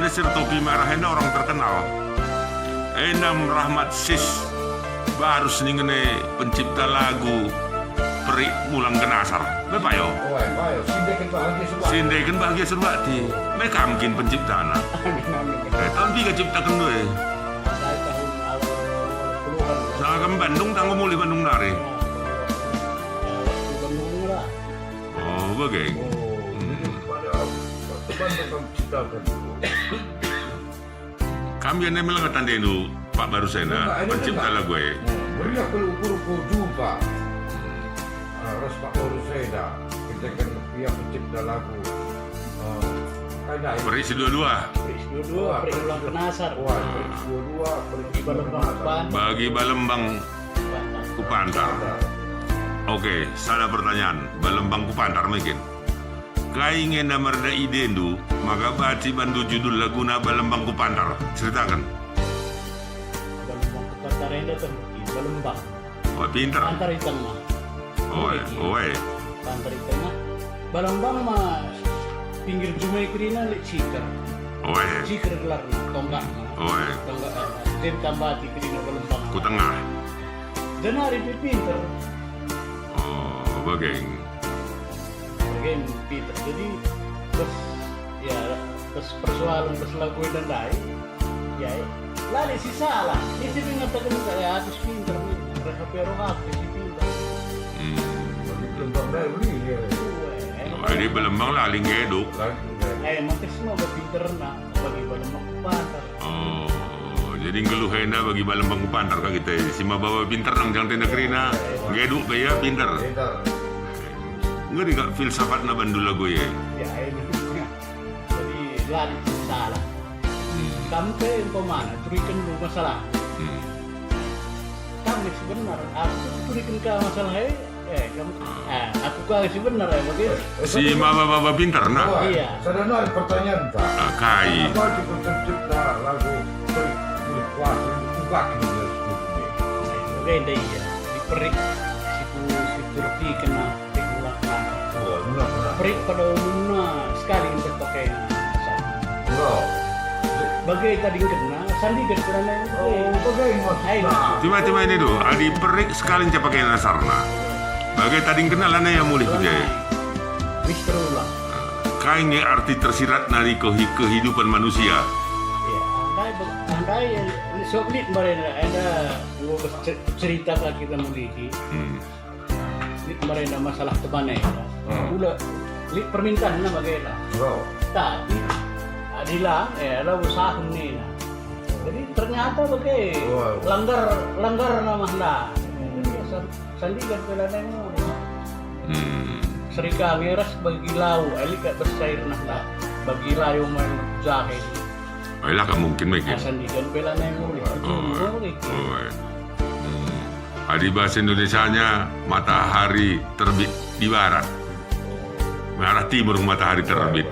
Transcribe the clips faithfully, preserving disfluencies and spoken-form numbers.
Enda si ertopi merah enda orang terkenal. Enda Rahmat Sis, baru seningene pencipta lagu Perik Mulang Kenasar. Me payo. Wah, payo. Sindeken Bahagia Surbakti. Sindeken Bahagia Surbakti. Me kam kin penciptana. Amin, amin. Eh, tahun piga ciptaken due? Tahun awal puluhan. Sanga kam Bandung, tanggo mulih Bandung nari. Ya, waktu Bandung lah. Oh, bage. Oh, jadi pada, pada Bandung kam ciptaken. Kam ya nemel nge tandendu, Pak Barusena, pencipta lagu e. Meriah kal ukur-ukur jumpa. Ah, ras Pak Barusena, pencipta, ia pencipta lagu. Ah, kai dah? Perik si dua-dua. Perik si dua-dua, Perik Mulang Kenasar. Wah, Perik si dua-dua, Perik Mulang Kenasar. Bagi Balembang Kupan. Bagi Balembang Kupantar. Kupantar. Oke, sada pertanyaan. Balembang Kupantar mungkin. Kai nge nda merda idendu, maka banci bandu judul laguna Balembang Kupantar? Ceritaken. Balembang Kupantar enda kan i Balembang. Oh, pinter. Pantar i tengah. Oe, oe. Pantar i tengah. Balembang ma pinggir jumai kerina lit Ciker. Oe. Ciker gelarna, tonggakna. Oe. Tonggak, eh, Jem Tambati kerina Balembang. Ku tengah. Jenari pe pinter. Oh, bage. Bage pinter. Jadi, terus, ya, terus persoalan, terus lagu enda ndai, ya, la lit si salah. Ise pe ngataken, "Ya, habis pinter nih. Rasa pe roh aku si pinter." Hmm. Bagi Balembang ndai uli, ya. Uwe. Oh, jadi Balembang la ling geduk. Lagi geduk. Eh, maksudna bagi pinterna, bagi Balembang Kupantar. Oh, jadi nggeluh enda bagi Balembang Kupantar ka kita, si maba pinter nang jang tenda kerina, ngeduk pe ia pinter. Pinter. Enggo lit kap filsafatna bandu lagu e? Ya, ini. Jadi, la lit salah. Hmm. Kam pe umpamana, turikenndu masalah. Hmm. Kam nge si benar, aku turiken ka masalah e, eh, kam, eh, aku ka si benar, eh, bage. Si maba-maba pinter, nah. Iya. Sada nari pertanyaan, Pak. Ah, kai? Apa dipencipta lagu Perik Mulang Kuasa, ubah gitu, gitu. Bage ndai, iya. Di Perik, si tu, si turti kena Perik Mulang Kuasa. Oh, benar, benar. Perik pada umumna sekali nge pakena. Enggak. Bage tadingkenna, sandiken pe lanai. Oh, bage, Mas. Ai, nah. Tima-tima ini dulu, adi Perik sekali nge pakena nasarna. Bage tadingkenna lanai ia mulih ku je. Wis terulang. Kai nge arti tersirat nari kehi-, kehidupan manusia? Ya, andai be-, andai, ya, sok lit mbarenda, enda enggo cer-, cerita ka kita mulih. Hmm. Lit mbarenda masalah teman e. Hmm. Ula lit permintaan na bagenda. Oh. Tapi, adi la, eh, la usahen nina. Jadi ternyata bage, oh, langgar, langgar namahna. Jadi, san-, sandiken pe lanai mulih. Hmm. Serika nge ras bagi lau, eh, lit kap bas cairna. Bagi lau man jahe. Oh, ilah kap mungkin, mungkin. Sandiken pe lanai mulih. Oh, mulih. Oh, eh. Hmm. Adi bahasa Indonesianya, matahari terbit di barat. Arah timur matahari terbit.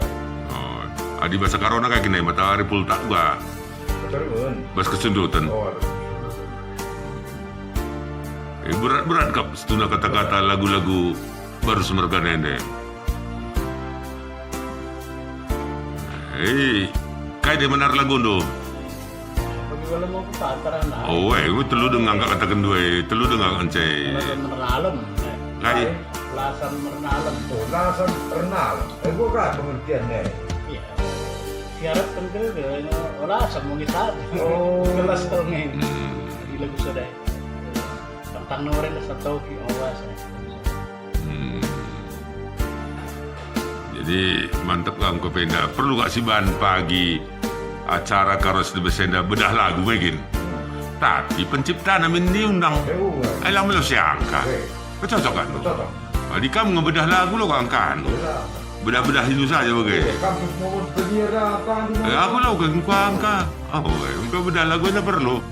Oh. Adi bahasa Karona kai kena matahari pultak uga. Kecendutan. Bas kecendutan. Oh, ada. Eh, berat-berat kap situhuna kata-kata lagu-lagu Barus mergana ende. Hei, kai de menar lagundu? Bagi Balembang Kupantar, nah. Oh, eh, telu denga kataken dua, telu denga ence. Lasan Mernalem, eh. Kai? Lasan Mernalem. Oh, Lasan Mernalem. Eh, gua kan pengertiannya. Iya. Siarat kan kira-kira, oh, Lasan mau ngisap. Oh. Jelas dong, eh. Hmm. Di lagu sudah. Tentang noren satu ki, oh, Lasan. Hmm. Jadi, mantep kam kap enda. Perlu kap siban pagi acara karo si bas enda bedah lagu begin. Tapi penciptana min diundang. Eh, uwe. Ai la melo siangka. Eh. Kecocok kan? Kecocok. Adi kam ngebedah lagu lo kang kan. Iya. Bedah-bedah itu saja bage. Eh, kampus mau penyiar apa, anu, eh, aku lo kang kuangka. Oh, eh, engkau bedah lagu enda perlu.